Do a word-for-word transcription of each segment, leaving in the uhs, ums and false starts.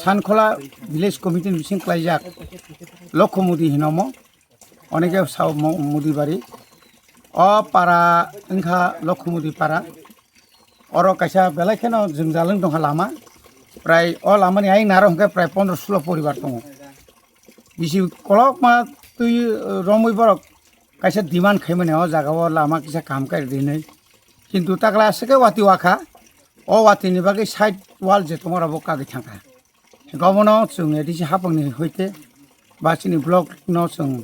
Thankhola village committee ni bising klaijak Lokho Mudi hinomo, oneke sao mo-, Mudi bari. O para wngkha Lokho Mudi para. Oro kaisa belai kheno jwngjal wng tongkha lama. Prai o lamani ayang naro hwnkhe prai pondro sulo poribar tongo. Bisi kolokma twi, eh, romwi borok kaisa demand khaimani o jaga o lama kisa kaham khe rinwi. Kintu takla aswk khe wati wakha. O watini bagwi side wall je tongma rok bo kagwi thangkha. Gobono chwng A D C hapangni hoite ba chini block no chwng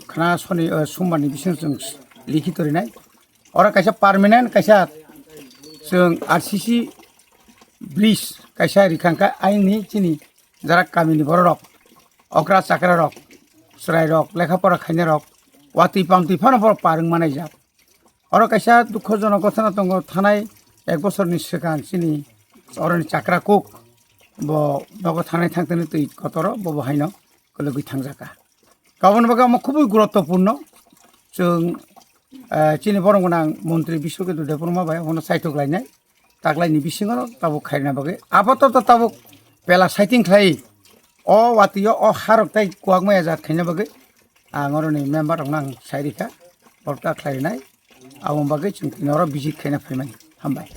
khna soni, eh, sombarni bising chwng likhi torinai. Oro kaisa permanent kaisa chwng R C C bridge kaisa rikangkha aini chini jara kamini bororok, okra chakra rok, chwrai rok, lekha pora khainai rok, watwi pamtwi phano borok par wng manai jak. Oro kaisa dukhojonok ghotona tongo, thanai ek bosorni swkang chini oroni chakra kuk bo nogo thanai thangtani twi kotoro bobo haino kwlwgwi thangjakha. Kaboni bagwi omo khubui guruttopurno. Chwng, eh, chini borok gwnang montri Biswaketu Debbarma bai obono saitok lainai, taklaini bisingo tabuk khairina bagwi. Apatoto tabuk pela saiting khlai o watwi o, o harok tai kuwak maya jat khaina bagwi ang oroni member rokno ang sai rikha, borok ta khlai rinai. Aboni bagwi chwng tini oro visit khaina phaimani. Hambai.